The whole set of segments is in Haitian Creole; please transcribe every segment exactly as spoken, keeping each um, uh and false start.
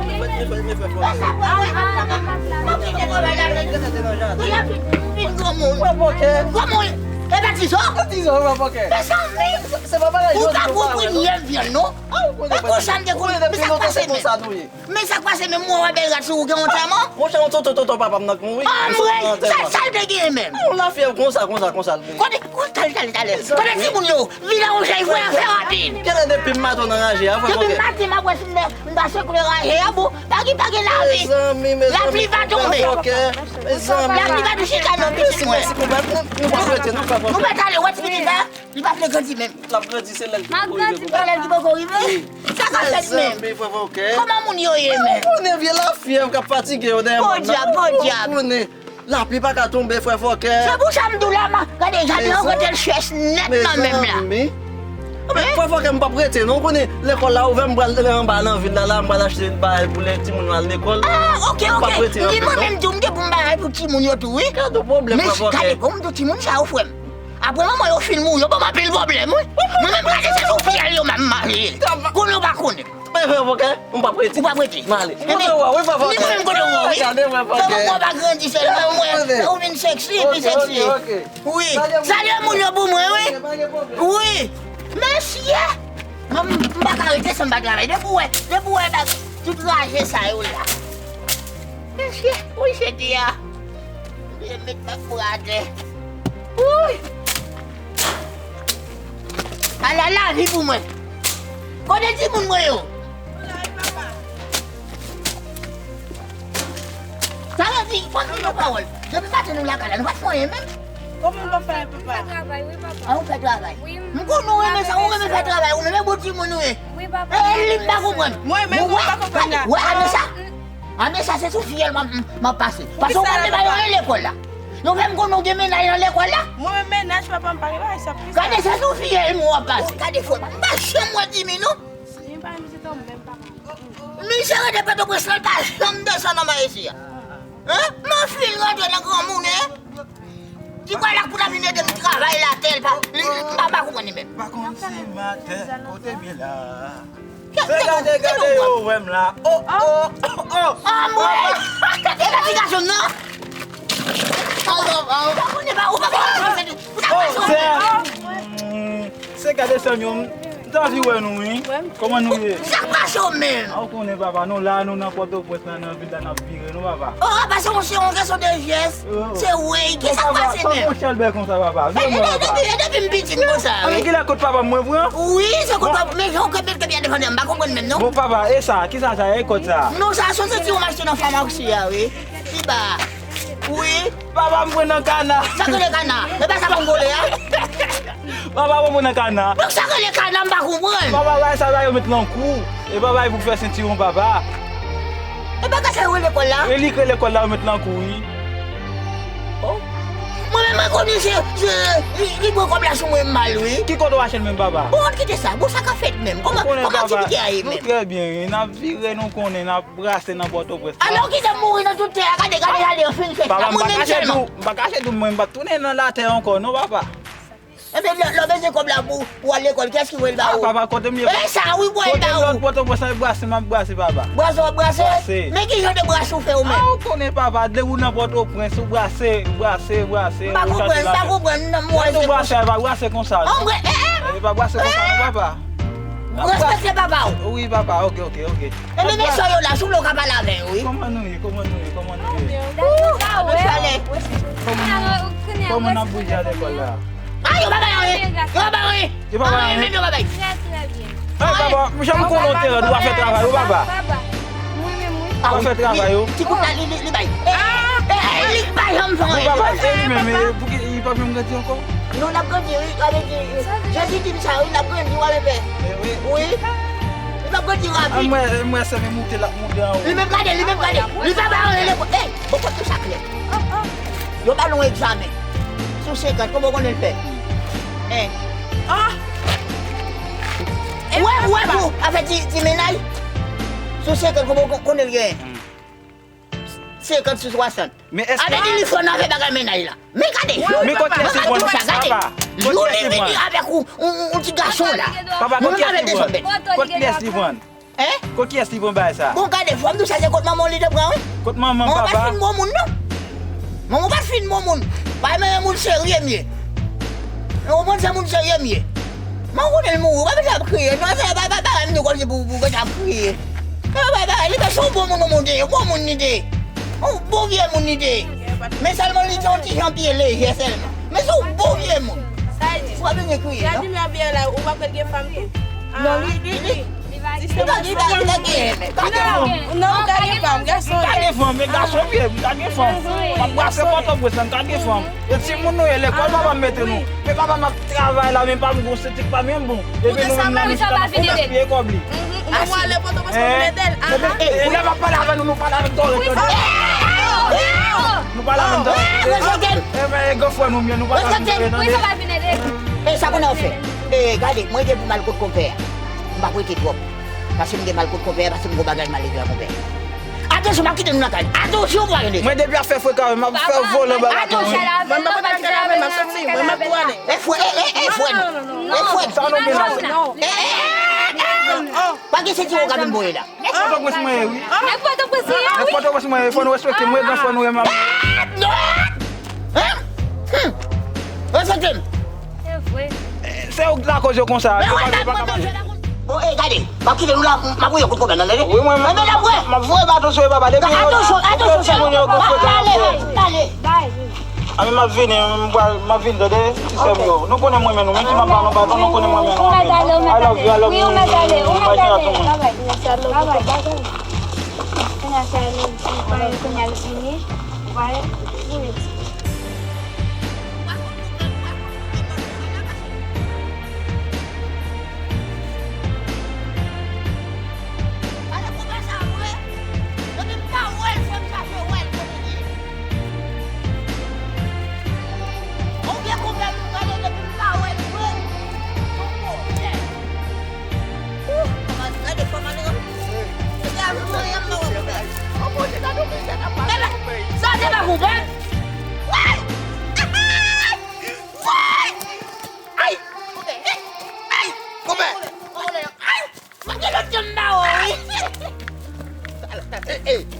Mwen fè, mwen fè, mwen fè fò. Mwen kite travay la, mwen kite travay la. Granmoun. Mwen pòkè. Granmoun. E pa Tizo? Tizo, mwen pòkè. Mezanmi. Se pa bagay jodi nou pa wè, non. Ou pa konprann yèm vyann, non. E konsa m te konn, men sa k pase menm? Men sa k pase menm, mwen wè bèl rad sou ou gen yon tèman? Monchè, yon tonton, tonton papa m nan k mouri. Anmwey, sa, sa l te genyen menm? Yon lafyèv konsa, konsa, konsa l te. Kote, kote, talè, talè, talè. Kote timoun yo? Vin nan yon jèy vwè, fè rapid. Genlè depi maten w nan raje a, frè Fòkè. Depi maten m ap wè si m, m ta sekle raje a, bon, pa gen, pa gen lavi. Mezanmi, mezanmi, lapli va tonbe. Frè Fòkè. Mezanmi. Lapli va tonbe, chita non, pitit mwen. Mèsi, mèsi pou bat nou. Nou pa prete, non, frè Fòkè. Nou pa t ale wè ti pitit la. Li pa vle grandi menm. L ap grandi, se lè l ki poko rive. Lè l ki poko rive? Sa k ap fèt menm? Mezanmi, frè Fòkè. Kòman moun yo ye menm? Ou konnen vye lafyèv k ap fatige yo dèyè mòn nan. Podyab, podyab. Ou konnen. Lapli pa ka tonbe, frè Fòkè. Se pou sa m di w la, m a gade jaden an, kote l chèch nèt nan men m la. Mezanmi. Men frè Fòkè, m p ap rete non, ou konnen lekòl la ouvè, m pral anba nan vil la, la, m pral achte bagay pou lè timoun yo al lekòl. Ah, ok, ok. M p ap rete anpil non. Li mwen menm tou, m gen pou m bagay pou timoun yo tou, wi. Gade pwoblèm, frè Fòkè. Men gade, bon, m di w, timoun sa yo frè m. Apre manman yo fin mouri, yo ban m anpil pwoblèm, wi. Mwen menm gade se sou fyèl yo m ap mache. Konnen w pa konnen. Men frè Fòkè, m p ap rete. Ou p ap rete? M ale. M konnen w wi, frè Fòkè. Li mwen menm konnen w wi. Gade frè Fòkè. Fè manman w pa grandi sèlman, mwen, ou vin sexy, pi sexy. Ok, ok, ok. Wi. Salye moun yo pou mwen, wi. Wi. Mesye. Mwen, m pa ka rete san m pa travay. Depi w wè, depi w wè bag, tout raje sa yo la. Mesye, wi, se di a. Mwen met m ak bra atè. Wouy! Ala lavi pou mwen. Kote timoun mwen yo? Sa vle di, fò m di yon pawòl. Depi maten nou lakay la, nou pa t fè anyen menm. Kòman nou pa fè anyen, papa? Fè travay, wi, papa. A, ou fè travay. Wi, m konnen ou renmen sa, ou renmen fè travay, ou renmen bon timoun ou ye. Wi, papa. E, e, li m pa konprann. Mwen menm, mwen pa konprann la. Wè, Anessa? Anessa, se sou fyèl m ap, m ap pase. Paske ou pa gen bagay nan lekòl la. Yo fè m konnen ou gen mennaj nan lekòl la. Mwen menm mennaj papa m pa gen bagay sa pou sa. Gade, se sou fyèl m w ap pase. Gade fò, m pa janm wè Dimi non. Dimi pa gen vizitè menm papa. Misye rete Pòtoprens la, l pa janm desann anba isi a. Hein? M anfin rantre nan granmoun, hein? Ki kwè la pou la vin ede m travay la tèl pa, li, li, m pa, pa konprann li menm. Pa konn si m atè, kote m ye la. Se gade, gade yo wè m la. Oh, oh, oh, oh. Anmwey! Gade ti gason nan. Oh, oh, oh. Ou pa konnen pa, ou pa konnen pa, ou ta pase. Oh, sè. Se gade sè m yo, m t anvi wè nou wi. Kòman nou ye? Sa k pase w menm? A, ou konnen papa, nou la, nou nan Pòtoprens la, nan vil la, n ap vire nou papa. Oh, papa, se yon, se yon kesyon de jès. Se wi, ki sa k pase menm? Papa, kòman w chèlbè konsa papa? Vire mwen papa. E depi, e depi m piti m konsa wi. Kilè kot papa m mwen pran? Wi, se kot papa, men jan w kenbe, kenbe a devan m pa konprann menm non. Bon papa, e sa, kisa sa ye kot sa? Non, sa se yon senti m achte nan famasi a wi. Pi ba. Wi. Papa m pran nan kana. Sa k rele kana? E pa sa kongole a? Papa m pran nan kana. Donk sa k rele kana m pa konprann. Papa bay sa la yo met lan kou. E papa e pou fè sentiwon papa. E pa ka sa yo rele kòl la? E li k rele kòl la yo met lan kou wi. Oh. Mwen menm mwen konnen se, se, li, li pran kòb la sou mwen mal wi. Ki kote w achte l menm papa? Bon, kite sa. Bon, sa k ap fèt menm? Kòman, kòman aktivite a ye menm? Nou trè byen wi. N ap vire nou konnen, n ap brase nan Pòtoprens la. Alò kite m mouri nan tout tè a, gade, gade, gade, yo fin fèt la, mwen menm sèlman. Papa, m pa kache di w, m pa kache di w, mwen m pa t tounen nan latè ankò non papa. Ebyen, lè, lè w bezwen kòb la pou, pou al lekòl, kiyès ki voye l ba ou? Ah, papa, kote m ye? E sa, wi, voye l ba ou. Kote m ye Pòtoprens la, e brase m ap brase, papa. Brase w ap brase? Brase. Men ki jan de brase w fè ou menm? Ah, ou konnen, papa, depi w nan Pòtoprens, ou brase, ou brase, brase, ou chante la. M pa konprann, m pa konprann, non, m wè se konsa. Lè nou brase, e pa brase konsa non. Anmwey, e, e. E pa brase konsa non, papa. Respekte papa w. Wi, papa, ok, ok, ok. Ebyen, men sè yo la, si w vle w ka pale avè yo, wi. Kòman nou ye? Kòman nou ye? Kòman nou ye? Ou, sa wè. Kòman, kòman n ap bouje a lekòl la? A, yo pa bay anyen. Yo pa bay anyen. Yo pa bay anyen? Anyen menm yo pa bay. Trè, trè byen. Ay, papa, jan m konnen w te rèd, ou pa fè travay ou, papa. Papa. Mwen menm, wi. Ou pa fè travay ou. Ti kout la, li, li, li bay. E, e, e, li pa janm fè anyen. Bon, papa, e li menm, e, pouki li pa janm grandi ankò? Non, l ap grandi, wi. Sa vle di, Jezi di m sa, wi, l ap grandi, w a repè. Wi. Li p ap grandi rapid. Mwen, mwen, sè m moute, l ap moute anwo. Li menm gade, li menm gade. Li pa bay anyen lekòl. Ey, bon, kote sa klè. Yo ba l yon egzamen. Sou senkant, kòman w konnen l fè? Hein? Ah! Wè, wè, pou afè ti, ti mennaj. Sou senkant, kòman w konnen l genyen? Senkant sou swasant. Men èske... Sa vle di li fò nan afè bagay mennaj la. Men gade, men kot kiyès li pran sa, gade. Yon li vini avèk yon, yon, yon ti gason la. Papa, kot kiyès li pran? Kot kiyès li pran? Hein? Kot kiyès li pran bagay sa? Bon, gade, fò m di w sa, se kot manman w li te pran, wi. Kot manman, papa? Manman pa t fin bon moun, non. Manman pa t fin bon moun. Bay men yon moun serye m ye. Ou konprann, se moun serye m ye. Mwen konnen l mouri, ou pa bezwen ap kriye. Non, se pa, pa, pa, m di w kòmsi pou, pou, pou ap kriye. Li te se yon bon moun, yon bon moun li te. Yon bon vye moun li te. Men sèlman li te yon ti jan pye lejè sèlman. Men se yon bon vye moun. Ou pa bezwen kriye, non? Vladimir ap byen la, ou pa kwè l gen fanm tou? Non, li, li, li. Li pa, li pa, li pa gen, men. Non, non, ou ka gen fanm, gason. M ka gen fanm, men gason vye, m ka gen fanm. M ap brase Pòtoprens la, m ka gen fanm. E timoun nou ye, lekòl papa m mete nou. Men papa m ap travay la, men pa m gon sentik pa menm bon. Epi nou menm la, nou chita n ap gaspiye kòb li. Ou wè ale Pòtoprens pou nou mete l. Epi, e, lè m ap pale avè nou, nou pale avè m dòrèt, tande. Nou pale avè m dòrèt. E, men, e, gran frè nou m ye, nou pale avè m dòrèt, tande. E sa konnen w fè? E, gade, mwen gen pou m al kot konpè a. M p ap rete twòp. Paske m gen mal kot konpè a, paske m gon bagay m al regle ak konpè a. Atansyon, m ap kite nou nan kay. Atansyon, w pral tande. Mwen depi afè frekan, m ap fè volan bagay. Atansyon. Mwen m p ap rete nan kay la, men m ap soti. Mwen m ap tou ale. E frè, e, e, e frè nou. E frè nou. Sa nou gen la. E, e, e, e, e. Pa gen senti w ka vin voye la. Nèg Pòtoprens mwen ye, wi. Nèg Pòtoprens li ye, wi. Nèg Pòtoprens mwen ye, fò nou respekte m, wi, gran frè nou renmen m. Hein? Hmm. Respekte m. Se vre. Se ou k lakoz yo konsa, yo pa, yo pa ka pale. Bon, e, gade, m ap kite nou la, m ap voye kout konpè nan, tande? Wi, mwen, mwen, m ap voye baton sou yo, papa, depi yo la. Atansyon, atansyon, timoun yo gon frekan. Pale, pale. A, men m ap vini, m pral, m ap vini, tande, ti sè m yo. Nou konnen mwen renmen nou, menm si m ap ba nou baton, nou konnen mwen renmen nou. I love you, I love you. Wi, ou mèt ale, ou mèt ale. Bye bye. Bye bye. Kounye a se ale, kounye a l vini, ou pa wè, ou rete. Gade konpè sa vre. Depi m pa wè l, fò m chache wè l kote l ye. Oubyen konpè m gade depi m pa wè l vre. Yon pwoblèm. Ou kòmanse gade kòman li. Depi avan m anyen m pa wè konpè. Gade, sa se pa konpè. Woy! Woy! Ay! Konpè! Ay! Konpè! Ay! Mwen gen lòt janm ba ou, wi.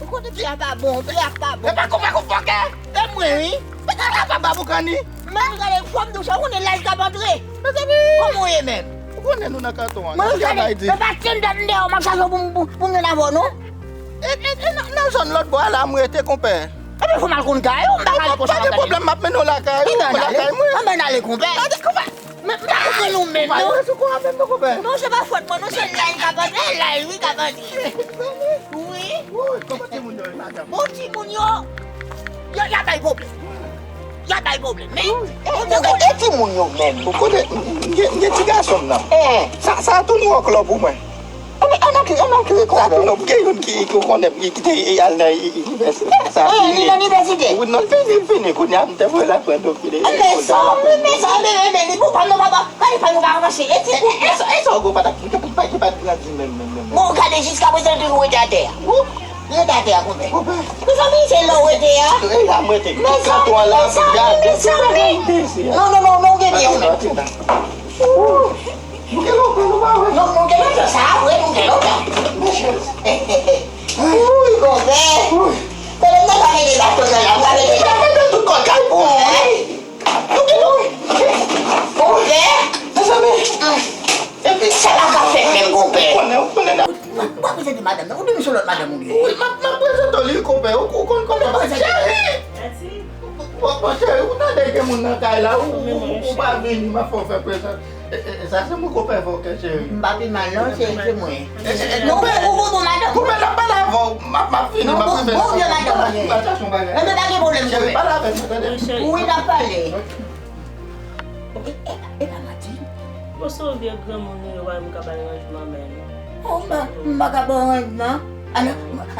Ou konnen pye a pa bon, pye a pa bon. E pa konpè, konpè, konpè. E mwen, wi. Mwen ta ka pa ba boukan ni. Men gade, fò m di w sa, ou konnen laj k ap antre. Mezanmi. Kòman w ye menm? Ou konnen nou nan kanton an. Mwen, gade, mwen pa tchenn dat m deyò, m ap chache pou m, pou, pou m jwenn avè w, non. E, e, e, nan, nan zòn lòt bò a la, m rete, konpè. Epi fò m al konn kay ou, m pa ka al konsa. Pa gen pwoblèm, m ap mennen w lakay ou, lakay mwen. Anben n ale, konpè. Gade, konpè. Men, m pa konprann ou menm, non. Ou pa sou kou a menm, non, konpè. Non, se pa fòt mwen, non, se lay k ap antre, lay, wi, k ap antre. Wi. Woy, kòman timoun yo ye, madanm? Bon, timoun yo, yo, y ap bay pwoblèm. Y ap bay pwoblèm, men. Woy, e, e, e timoun yo menm. Ou konnen, m, m gen, m gen ti gason m nan. Sa, sa tou nou ankò pou mwen. Ann, ann antre, ann antre, konpè. Sa tou nòb, gen youn ki, ki ou konnen ki, ki te al nan inivèsite. Sa fini. Li nan inivèsite? Wi, non, l fini, l fini. Kounye a, m te voye l al pran doki de. Anben sa, anben sa, anben, anben, li bon pa non, papa. Gade pa nou pa avanse. E ti kou. E sa, e sa, ou pa t ap, ou pa t grandi menm, menm, menm. Bon, gade, jiskaprezan, li toujou rete atè a. Li rete atè a, konpè. Mezanmi, se la w rete a. E la, m rete. Kanton an la, mezanmi, mezanmi. Non, non, non, non, ou gen byen, ou menm. Nou gen lontan, nou pa wè. Nou, nou gen lontan, sa vre, nou gen lontan. Wi, konpè. Konpè, nou ta mete baton nan la, nou ta mete baton. Tout kòd kay pou ou. Nou gen lontan. Konpè. Mezanmi. Epi sa la ka fèt menm, konpè. Ou konnen, ou konnen. Ou pa prezante madanm nan, ou di m se lòt madanm ou gen. Wi, m ap, m ap prezante w li, konpè. Ou, ou konn kòman bagay cheri. Bon, bon, cheri, ou tande gen moun nan kay la, ou, ou, ou pa vini, m ap fè w fè prezant. E, e, e, sa se mwen konpè fè w kè cheri. M pa pi mal non, se, se mwen. E, e, e, non, konpè, ou, ou, ou, madanm. Konpè, n ap pale avè w, m ap, m ap vini, m ap rive. Bon, bon, vye madanm mwen. M ap chache yon bagay. Enben, pa gen pwoblèm, konpè. Cheri, pale avè m, tande? Wi, n ap pale. E, e, e pa manti. Bon, se yon vye granmoun ou ye, w pa menm ka bay ranjman menm. Oh, m pa, m pa ka ba w ranjman. Alò,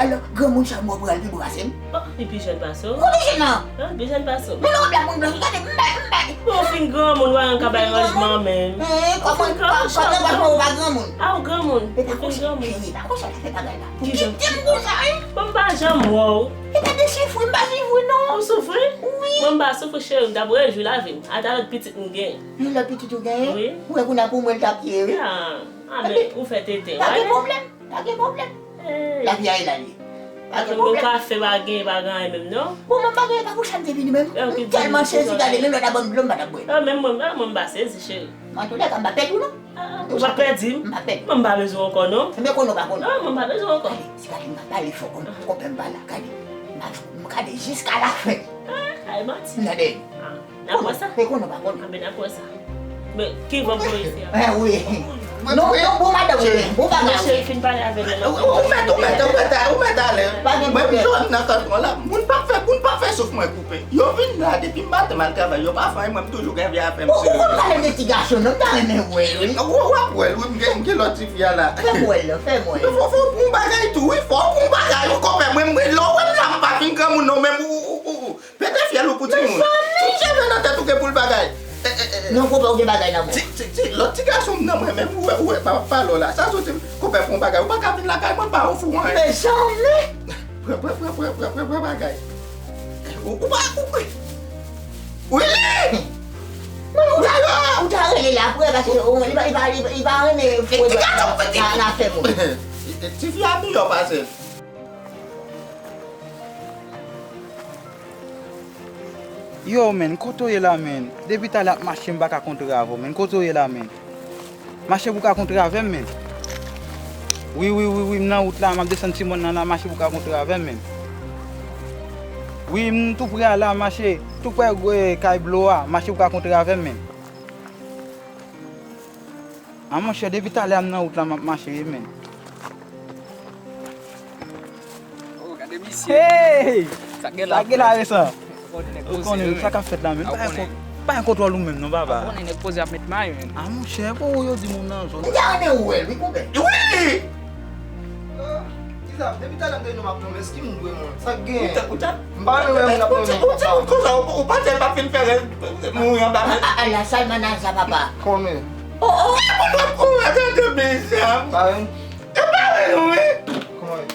alò, granmoun sa mwen pral pi brase m. Oh, li pi jèn pase w. Ou pi jèn nan? Ah, li pi jèn pase w. Men non, w ap moun blan, gade, m pa, m pa. Bon, ou fin granmoun, w pa menm ka bay ranjman menm. Eh, kòman, kòman, kòman ou pa granmoun? Ah, ou granmoun. Ou fin granmoun. Cheri, pa konsa, se bagay la. Ki jan? Kite m konsa, wi. Bon, m pa janm wè w. E pa de sifri, m pa sifri, non. Ou soufri? Wi. Mwen, m pa soufri, cheri, m t ap rejwi lavi m. Ata lòt pitit m gen. Yon lòt pitit ou genyen? Wi. Ou wè kounye a pou mwen l t ap ye, wi. Ah, ah, men ou fè tenten, wi. Pa gen pwoblèm. Pa gen pwoblèm. Lavi a e la li ye. Pa gen pwoblèm. Kafe pa gen, pa gen anyen menm, non? Bon, mwen pa gen, pa pou sa m te vini menm. M tèlman sezi, gade, menm lè w ta ban m dlo, m pa t ap bwè. Menm mwen, mwen m pa sezi, cheri. Antouka, m pa pèdi w, non. Ou pa pèdi m? M pa pèdi. Mwen m pa bezwen w ankò, non. Ebyen, konnen w pa konnen. Non, mwen m pa bezwen w ankò. Gade, si gade, m pa pale fò kòm, kòm m pa la, gade. M ap, m gade jiska lafen. Ay, manti. Gade. N ap wè sa. Konnen w pa konnen. Anben, n ap wè sa. Men, ki van voye isi a? Eh, wi. Non, non, bon, madanm, wi, bon bagay. Mesye fin pale avè l. Ou mèt, ou mèt, ou mèt, ou mèt ale. Pa gen pwoblèm. Mwen, m jwenn nan kantò la. Moun pa fè, moun pa fè souf mwen koupe. Yo vin la depi maten m al travay, yo pa fè anyen, mwen m toujou gen vi a fè m. Ou, ou konn pale de ti gason, non, m ta renmen wè l, wi. Ou, w ap wè l, wi, m gen, m gen lòt ti fi a la. Fè m wè l, non, fè m wè l. Fò, fò, fò w pou yon bagay tou, wi, fò w pou yon bagay, wi, konpè, mwen, mwen, lè w wè m la, m pa fin granmoun, non, menm, ou, ou, ou, ou. Pete fyèl ou pou timoun. Mezanmi! Tout cheve nan tèt ou gen pou l bagay. Eh, eh, eh, eh. Non, konpè, ou gen bagay nan men w. Ti, ti, ti, lòt ti gason m nan mwen menm, ou wè, ou wè, pa, pa lò la. Sa soti, konpè, fè yon bagay. Ou pa ka vin lakay mwen, pa ofri w anyen. Mezanmi! Pran, pran, pran bagay. Ou, ou pa, ou, ou. Willy! Mwen, ou ta, ou ta rele l apre, paske, oh, li pa, li pa, li pa, li pa renmen fwe dwèt nan, nan, nan fè moun. Ti fi a miyò pase l. Yo, menn, kote w ye la, menn? Depi talè ap mache, m pa ka kontre avè w, menn. Kote w ye la, menn? Mache pou w ka kontre avè m, menn. Wi, wi, wi, wi, m nan wout la, m ap desann ti mòn nan la, mache pou w ka kontre avè m, menn. Wi, m tou pre a la, mache, tou pre, eh, kay Blo a, mache pou w ka kontre avè m, menn. A monchè, depi talè a m nan wout la, m ap mache wi, menn. Oh, gade misye. Hey! Sa gen la, sa gen la, Resan? Ou konnen, sa k ap fèt la, menn. Pa gen kontwòl ou menm, non, papa. Ou konnen nèg poze ap met may, menn. A monchè, pou ou yo di moun nan zòn. Ou ta renmen wè l, wi, konpè. Wi! Kisa, depi talè m te di nou m ap nonmen, eski m dwe mwen? Sa k gen? Ou ta, ou ta, m pa renmen moun ap nonmen konsa. Ou ta, ou ta, ou pa tèl pa fin fè rèv mouri anba men. A, a, a, la salmanaza, papa. Konnen. Oh, oh. E pou nou ap kouri gade bizan. Pa renmen. E pa renmen nou, wi. Kòman?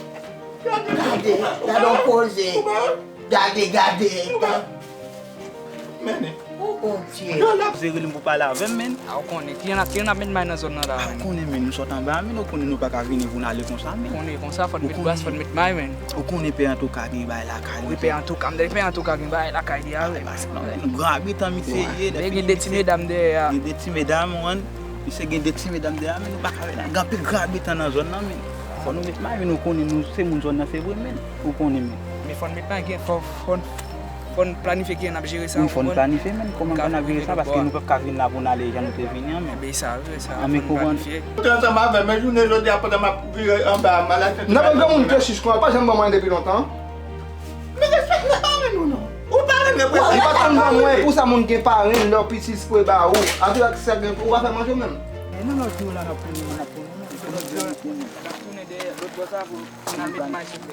Gade, gade yon koze. Gade, gade. Mennen. Oh, Bondye. Yo la ap sere li pou pale avè m, menn. A, ou konnen, kliyan ap, kliyan ap met may nan zòn nan la, menn. A, ou konnen, menn, nou sot anba, menn, ou konnen nou pa ka vini pou n ale konsa, menn. Ou konnen konsa, fò n met bras, fò n met may, menn. Ou konnen pè Antouka gen bagay lakay li. Wi, pè Antouka, m tande pè Antouka gen bagay lakay li a, wi. Paske nou gran abitan misye ye. Men gen de ti medam dèyè a. Gen de ti medam, wi. Misye gen de ti medam dèyè a, menn, nou pa ka wè la. Gen anpil gran abitan nan zòn nan, menn. Fò nou met may, menn, ou konnen nou se moun zòn nan, se vre, menn. Ou konnen, menn. Men fò n met may, gen, fò, fò n Fò n planifye kijan n ap jere sa, ou konprann? Wi, fò n planifye, menn. Kòman n ap jere sa, paske nou p ap ka vin la pou n ale jan nou te vini an, menn. Ebyen, sa vre, sa, fò n planifye. Te ansanm avè m, men jounen jodi a, pandan m ap vire anba, malad tèt. Nan men granmoun te chich kon, pa janm ban mwen depi lontan. Men respè, men pa renmen nou, non. Ou pa renmen prezans. Li pa konn ban mwen, pou sa moun gen parenn, lè w piti, li sipoze ba ou. Apre sa, sa gen, ou pa fè manje ou menm. Men non, lòt jou la, n ap konnen, n ap konnen, menn. N ap tounen dèyè, lòt bò sa, pou n al met may sou tè.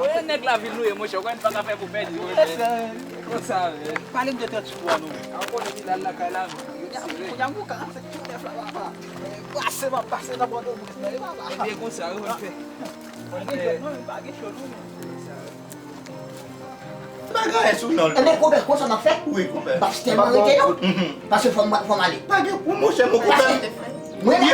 Oye, nèg lavil nou ye, monchè, ou konn pa ka fè pou pèdi, wi, men. Konsa, men. Pale m de tèt sou dwa nou. A, ou konnen li la lakay la, men. Yo sere. Kounye a m gon karannsenk pou nèf la, papa. Pase, m ap pase nan Pòtoprens, men, papa. Ebyen, konsa, wi, mwen fè. Pa gen cho, non, pa gen cho, non, men. Pa gen anyen sou non l. Enben, konpè, konsa m ap fè. Wi, konpè. M ap tèlman rete non. Paske fò m, fò m ale. Pa gen pou monchè, mon konpè. Paske mwen lage.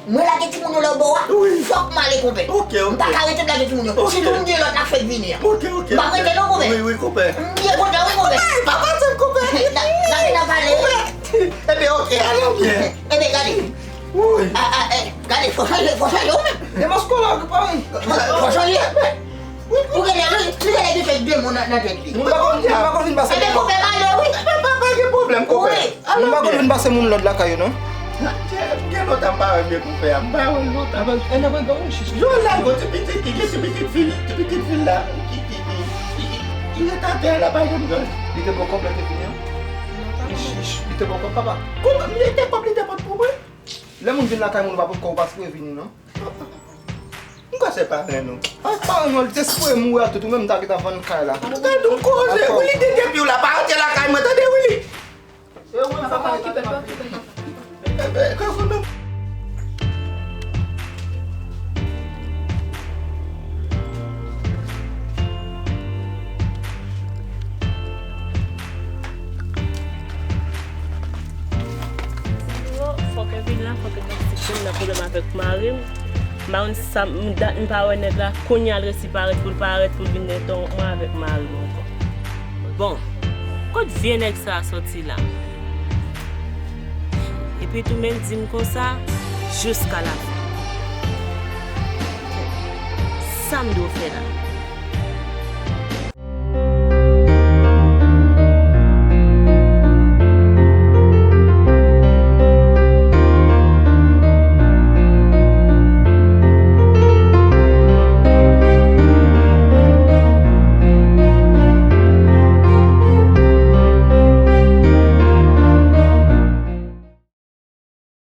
Mwen lage timoun yo lè bò a. Wi. Fòk m ale, konpè. Ok, ok. M pa ka rete m lage timoun yo. Ok. Sitou m gen lòt la k fèk vini an. Ok, ok, ok. M p ap rete non, konpè. Wi, wi, konpè. M byen kontan, wi, konpè. N a, n a, n a pale. Konpè. Ebyen, ok, ale byen. Ebyen, gade. Wi. A, a, e, gade, fò chanje, fò chanje ou menm. Demen skola, ou pa wè. Fò, fò chanje. Ou genlè, li, li genlè gen fèk demon nan, nan tèt li. Moun pa konn, moun pa konn vin pase moun. Ebyen, konpè, m ale, wi. Pa, pa, pa gen pwoblèm, konpè. Wi. Moun pa konn vin pase moun lòd lakay yo, non. Gen lontan m pa wè vye konpè a, m pa wè l lontan. Yo la, gon ti pitit, ki gen ti pitit fi, ti pitit fi la, ki, ki, ki, ki, ki ret atè la, pa janm jwenn. Li te bò kòb la te fini an? Li, li, li te bò kòb, papa. Kòb, li te kòb, li te pot pou mwen. Lè moun vin lakay moun, ou pa pot kò, ou pa sipoze vini, non. M kwè se parenn ou. A, parenn mwen, li te sipoze mouri a tout, ou menm ta gentan vann kay la. Gad yon koze, Willy, te depi w la, pa rantre lakay mwen, tande, Willy? E, ou menm, papa, kite l, kite l. Enben, kòkònòt. Fòk yo vin la, Mari m, m pa konn sa, m dat m pa wè nèg la, kounye a l resi parèt pou l parèt pou l vin nan tan mwen avèk mari m ankò. Bon, kot vye nèg sa a sòti la? Epi tou men l di m konsa, jiska la fen. Sa m dwe fè la?